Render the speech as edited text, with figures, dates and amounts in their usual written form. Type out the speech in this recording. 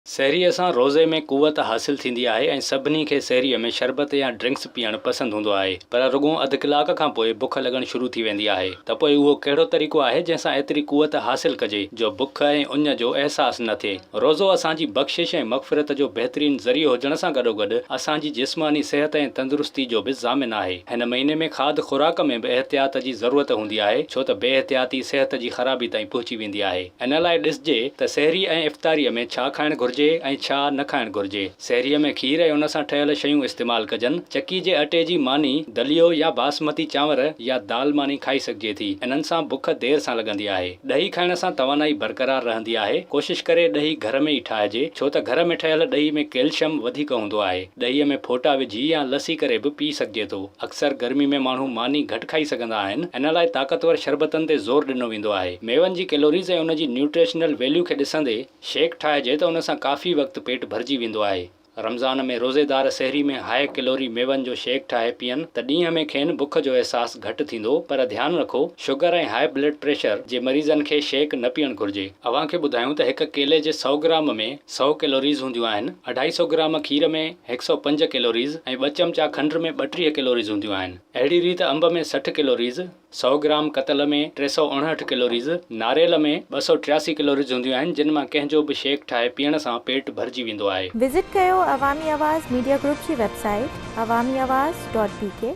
سحريء سان روزي ۾ قوت حاصل ٿيندي آهي ۽ سڀني کي سحريء ۾ شربت يا ڊرنڪس پيئڻ پسند هوندو آهي پر رڳو اڌ ڪلاڪ کان پوء بک لڳڻ شروع ٿي ويندي آهي ته پوء اهو ڪهڙو طريقو آهي جنهن سان ايتري قوت حاصل ڪجي جو بک ۽ اڃ جو احساس نه ٿئي. روزو اسان جي بخشش ۽ مغفرت جو بهترين ذريعو هجڻ سان گڏوگڏ اسان جي جسماني صحت ۽ تندرستي جو به ضامن آهي. هن مهيني ۾ کاڌ خوراڪ ۾ به احتياط جي ضرورت هوندي آهي ڇو ته بي احتياطي صحت جي خرابي تائين پهچي ويندي آهي. ان لاء ڏسجي ته سحري ۽ افطاريء ۾ ڇا کائڻ گهرجي ۽ ڇا نه کائڻ گهرجي. سحريء ۾ کير ۽ ان سان ٺهيل شيون استعمال ڪجن. چڪي جي اٽي جي ماني، دليو يا باسمتي چانور يا دال ماني کائي سگهجي ٿي. انهن سان بک دير سان لڳندي آهي. ڏهي کائڻ سان توانائي برقرار رهندي آهي. ڪوشش ڪري ڏهي گهر ۾ ئي ٺاهجي، ڇو ته گهر ۾ ٺهيل ڏهي ۾ ڪيلشم وڌيڪ هوندو آهي. ڏهيء ۾ ڦوٽا وجهي يا لسي ڪري به پي سگهجي ٿو. اڪثر گرمي ۾ ماڻهو ماني گهٽ کائي سگهندا آهن، ان لاء طاقتور شربتن تي زور ڏنو ويندو آهي. ميون جي ڪيلوريز ۽ ان جي نيوٽريشنل ويليو کي ڏسندي شيڪ ٺاهجي ته ان سان ڪافي وقت پيٽ ڀرجي ويندو آهي. رمضان ۾ روزيدار سحري ۾ هاء ڪيلوري ميون جو شيڪ ٺاهي پيئن ته ڏينهن ۾ کين بک جو احساس گهٽ ٿيندو پر ڌيان رکو شگر ۽ هاء بلڊ پريشر جي مريضن کي شيڪ نه پيئڻ گهرجي. اوهان کي ٻڌايون ته هڪ ڪيلي جي سئو گرام ۾ سئو ڪيلوريز هونديون آهن، اڍائي سئو گرام کير ۾ هڪ سئو پنج ڪيلوريز ۽ ٻه چمچا کنڊ ۾ 32 ڪيلوريز هونديون آهن. اهڙي ريت انب ۾ 60 ڪيلوريز، سئو گرام ڪتل ۾ 359 ڪيلوريز، ناريل ۾ 283 ڪيلوريز هونديون آهن جن مان ڪنهن جو به شيڪ ٺاهي پيئڻ سان پيٽ ڀرجي ويندو آهي. وزٽ ڪيو عوامي آواز ميڊيا گروپ جي website Awami Awaz dot B K.